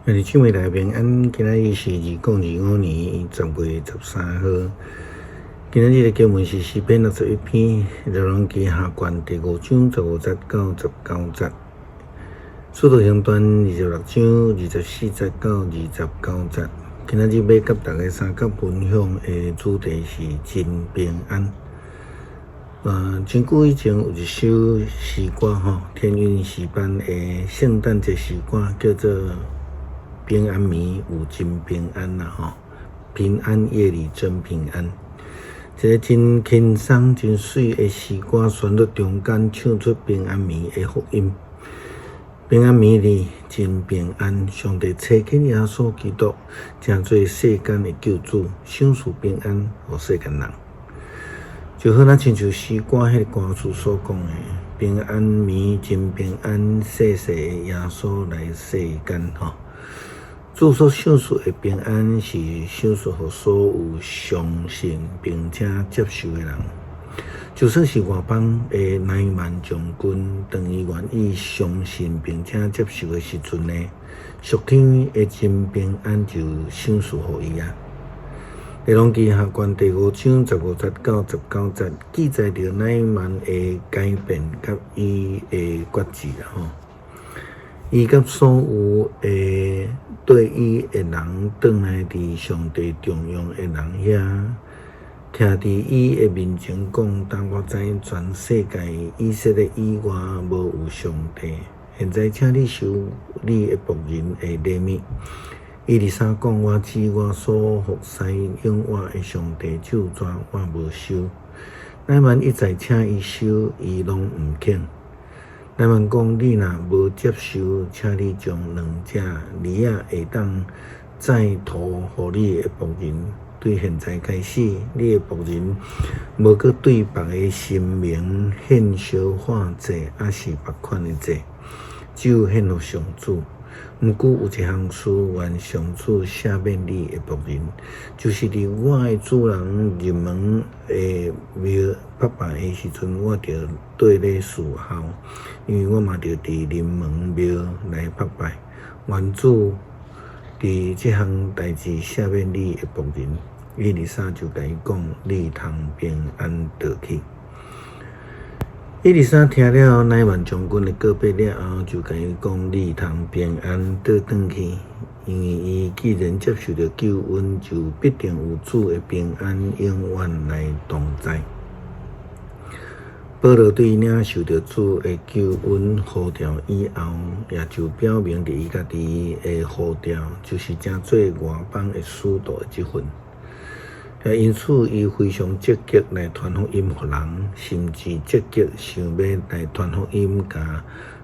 兄弟姊妹大家平安，今仔日是2025年10月13號。今仔日的經文是詩篇61篇，列王紀下卷第五章15節到19節，使徒行傳26章24節到29節。今仔日欲佮大家相佮分享的主題是真平安。真久以前有一首詩歌吼，天韻詩班的聖誕節詩歌，叫做《平安暝有真平安》啦吼，平安夜裡真平安。一个真輕鬆、真媠的詩歌，旋律中間唱出平安暝的福音。平安暝裡真平安，上帝差遣耶穌基督，成做世間的救主，賞賜平安予世間人。就好若親像詩歌彼个歌詞所講的，平安暝真平安，細細的耶穌來世間吼。主所賞賜的平安是賞賜予所有相信並且接受的人。就算是外邦的乃縵將軍，當伊願意相信並且接受的時陣呢，屬天的真平安就賞賜予伊啊。列王紀下卷第五章15節到19節記載著乃縵的改變佮伊的決志啦吼。伊佮所有的綴伊的人，轉來佇上帝重用的人遐，徛佇伊的面前講：當我知全世界以色列以外無有上帝。現在請你收你的僕人的禮物。以利沙講：我指我所服侍永活的上帝咒詛，我無收。乃縵一再請伊收，伊攏毋肯。乃縵講：你若無接受，請你將兩隻驢仔會當載塗予你的僕人。對現在開始，你的僕人無閣對別个神明獻燒化祭，抑是別款的祭，只有獻予上主。毋過有一項事，願上主赦免你的僕人，就是佇我的主人入門的廟拜拜的時陣，我著綴咧侍候，因為我嘛著佇臨門廟來拜拜。願主佇這項代誌赦免你的僕人。以利沙就共伊講：你通平安倒去。以利沙聽了乃縵將軍的告別了後，就共伊講：你通平安倒轉去，因為伊既然接受著救恩，就必定有主的平安永遠來同在。保羅對領受著主的救恩呼召以後，也就表明佇伊家己的呼召，就是成做外邦的使徒的這份。因此，伊非常積極來傳福音予人，甚至積極想欲來傳福音，共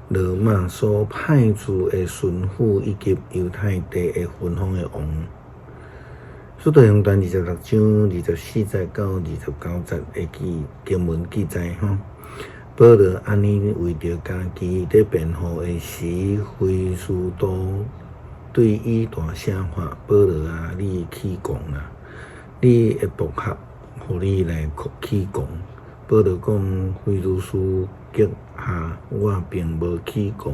羅馬所派駐的巡撫以及猶太地的分封的王。使徒行傳26章24節到29節的記經文記載，吼，保羅按呢為著家己佇辯護的時，非斯都對伊大聲喊：保羅啊，你起狂啦！你的暴嚇，予你來起狂。保羅講：非斯都閣下，我並無起狂，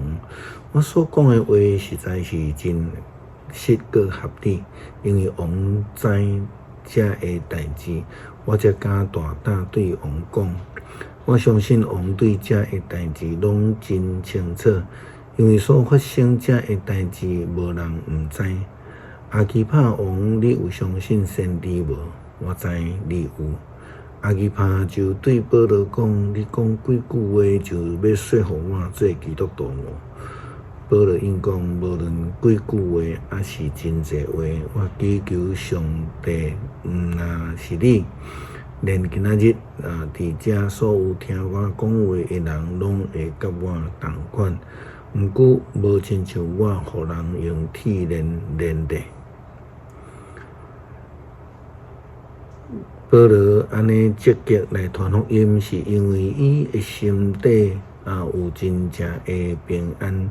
我所講的話實在是真實閣合理，因為王知這个代誌，我才敢大膽對王講。我相信王對這个代誌攏真清楚，因為所發生這个代誌，無人毋知。亞基帕王，你有相信先知無？我知你有。亞基帕就對保羅講：你講幾句話，就欲說服我做基督徒無？保羅應講：無論幾句話，抑是真濟話，我祈求上帝，毋但是你，連今仔日啊，佇遮所有聽我講話的人，攏會佮我仝款。毋過，無親像我予人用鐵鏈連著。保羅按呢積極來傳福音，是因為伊的心底啊有真正的平安。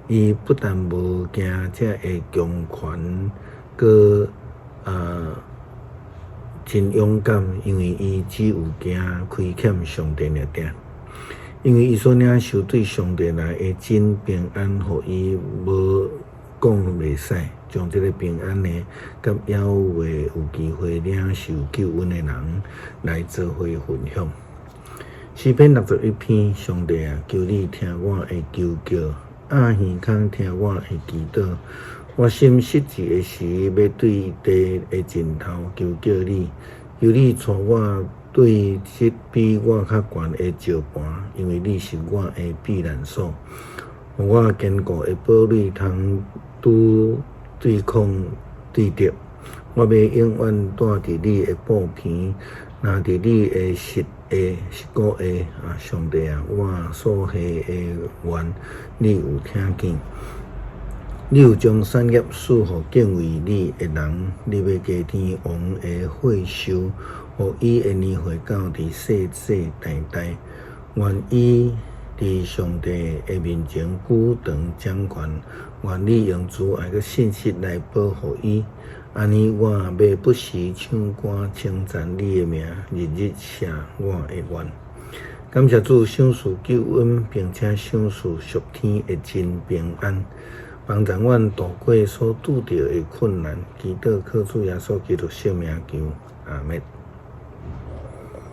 伊不但無驚這个強權，閣啊真勇敢，因為伊只有驚虧欠上帝爾爾。因為伊所領受對上帝來的真平安，予伊無講袂使，將這个平安呢，佮猶未有機會領受救恩的人來做伙分享。詩篇61篇，上帝啊，求你聽我的求叫，掩耳孔聽我的祈禱。我心失志的時，欲對地的盡頭求叫你，求你帶我對這比我較懸的石盤，因為你是我的避難所，予我堅固的堡壘通拄對抗對敵。我欲永遠蹛佇你的布棚，若佇你的膝下膝骨下啊，上帝啊，我所許的願，你有聽見。你有將產業賜予敬畏你的人，你欲加添王的歲壽，予伊的年歲到佇世世代代。願伊佇上帝的面前久長掌權，願你用慈愛佮信實來保護伊。按呢，我欲不時唱歌稱讚你的名，日日謝我的願。感謝主賞賜救恩，並且賞賜屬天的真平安，幫助阮渡過所拄著的困難。祈禱靠主耶穌基督聖名求，阿們。